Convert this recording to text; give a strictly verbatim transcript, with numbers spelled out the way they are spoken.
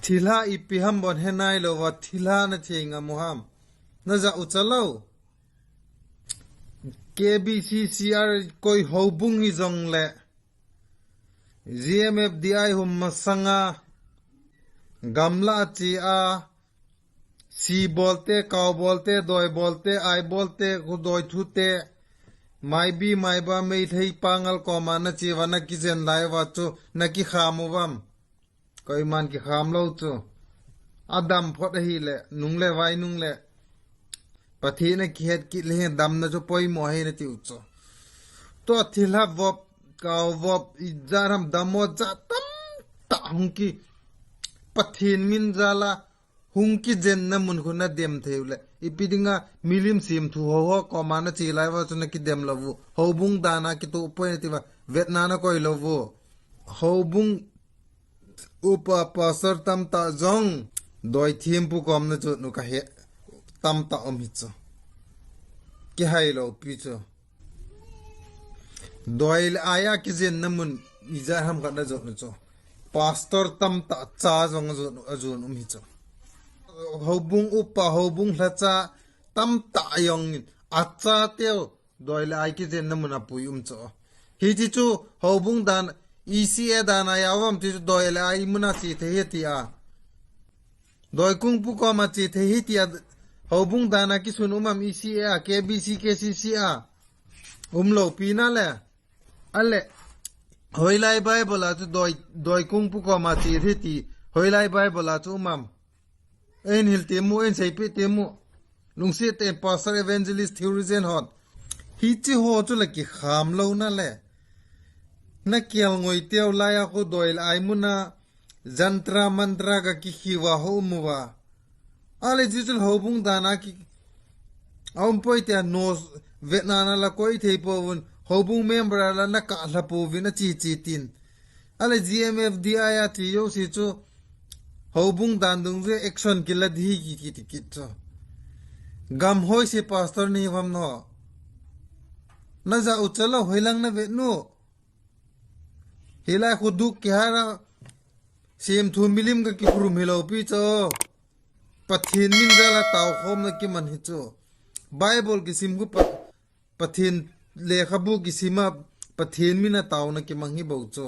Thilha ipi ham bon he nai lo va, thilha na thei ngam u ham. Na ja u cha lo. K B C C R koi houbung hi jong le. G M F D I hum masanga. Gamla chi a. Si bolte, kau bolte, doi bolte, ai bolte, khu doi thute. Maibi, maiba, meithei pangal koma na chi va na kijen lai va chu, na kikham u vam. Koiman kikham lo chu. Adam phot ahi le, nung le vai nung le. Pathen a kihet kit le hin damna chu poimo ahi na tiu chu. Tua thilha vop, kau vop, ija ram damo ja tamtah hung ki. Pathen min jal a, hung kijenna mun khu na dem thei u le. Ipi dinga milim sim thu ho ho koma na chi lai va chu na kidem lo u. Houbung dan a kitu poi na ti va, vetna na koi lo u. Houbung upa pastor tamtah jong doi thempu kom na chu nu ka he tamtah um hi chu. Kihai lo pi chu. Doi le ai a kijenna mun ija ham khat na jot nu chu. Pastor tamtah cha jong a jot, a jot um hi chu. Houbung upa, houbung lhacha tamtah jong in a cha teu. Doi le ai kijenna mun a pui um chu. Hiti chu houbung dan, E C A dan a ya vam ti chu doi le ai mun a chi thei hi ti a. Doi kungpu koma chi thei hi ti a. Houbung dan a kisun um am E C A a, K B C, K C C a. Um lo pi na le. Ale. Hoilai Bible a chu doi, doi kungpu koma chi thei ti. Hoilai Bible a chu um am. Ein hil ti mu, ein seipi ti mu. Lungsi te pastor, evangelist, theologian hon. Hichi ho chu la kikham lo na le. Na kial ngoi teu lai a khu doi le ai mun a. Jantra mantra ka kikhiu va ho mu va. Ale ji chu houbung dan a ki. A um poi te a no vetna na la koi thei po vun. Houbung member a la na ka hla po vin a chi chi tin. Ale G M F D I a ti yo si chu. Houbung dan dung ve action kila di hi ki, ki, ki, ki chu. Gam hoi se pastor ni vam no. Na ja u cha lo hoi lang na ve nu. Hilai khu duk ki hara. Sim thu milim ka ki khurum hi lo pi chu. Pathen min jal a tao khom na ki man hi chu. Bible kisim khu pa, Pathen lekhabu kisim a Pathen min a tao na ki mang hi bo chu.